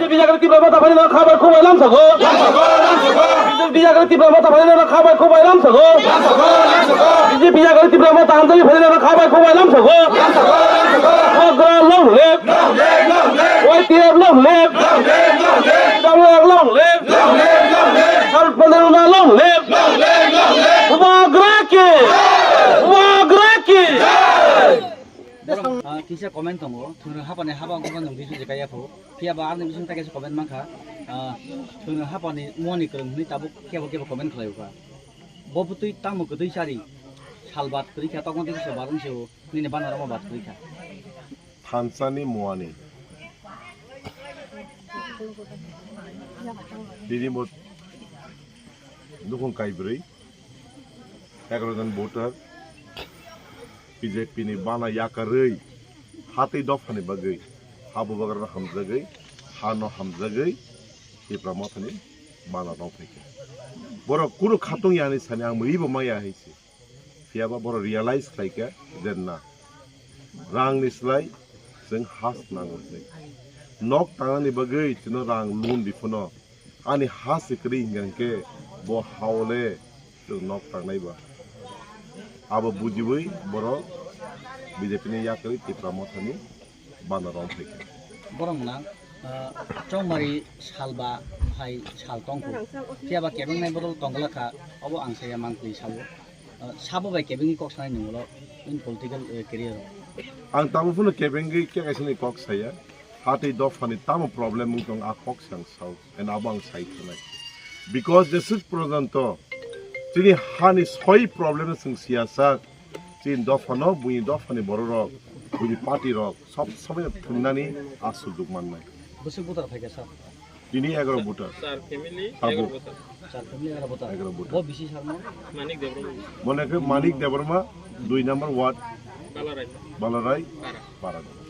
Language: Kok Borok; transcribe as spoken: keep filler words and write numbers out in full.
B J P jaga Tipra Motha phainai no khabai khubai lamsago. B J P jaga Tipra Motha phainai no khabai khubai lamsago. B J P jaga Tipra Motha hamjagwi phainai no khabai khubai lamsago. Bubagra long live. Y T F long live. Bubagra long live. Sal Pandana long live. Bubagra ki. Bubagra ki. Borok, ah, kisa comment tongo, thwrwng hapani haba wngkha nwng bisu je kaya pho. Phiya ba arni bising ta kaisa comment mankha, ah, thwrwng hapani muani kwrwng hwnwi tabuk kebo kebo comment khlai ukha. Bo bwtwi tamo kwtwi sari, sal bat kwrwi kha, tokma twi kisa barwng se o, nini bana rokma bat kwrwi kha. Thansani muani. Tini bo nukhung kaibrwi. Egaroh jon voter B J P ni bana yakarwi hatwi dophani bagwi ha bubagrano hamjagwi hano hamjagwi Tipra Mothani bana rwng phaikha. Borok kunu khatung yani sani ang mwibo maya hai se. Phiyaba borok realize khlaikha je na, rangni slai chwng has nango hinwi. Nok tangnani bagwi chwngno rang loan di phano ani ha se kwrwi hinkha hinkhe bo hao le chwng nok tangnai ba. Abo bujiwi borok B J P ni yakarwi Tipra Mothani bana rwng phaikha. Borok mwnang, ah, chongmari sal ba hai sal tongkhu. Phiyaba kebengnai bodol tongla kha, obo ang saya mangtwi sabo. Ah, sabo bai kebengwi kok sanai nung ulo in political, eh, career o. Ang tamo phano kebengwi khe kaisa ni kok saya. Hatwi dophani tamo problem wng tong a kok se ang sao. And abo ang sai thanai. Because jeswk porjonto chini hani soi problem chwng siyasak, chini dophano, buini dophani bororok, buini party rok, sob somoi thwngnani a sujug mannai. Bwswk voter phaikha sir? Tini egaroh voter. Sir family Abo. Egaroh voter. Sir family egaroh voter. Egaroh voter. Bo bisi sir mo? Manik Debbarma. Mone khe Manik Debbarma, dui number ward, Balarai. Balarai, Para. Para.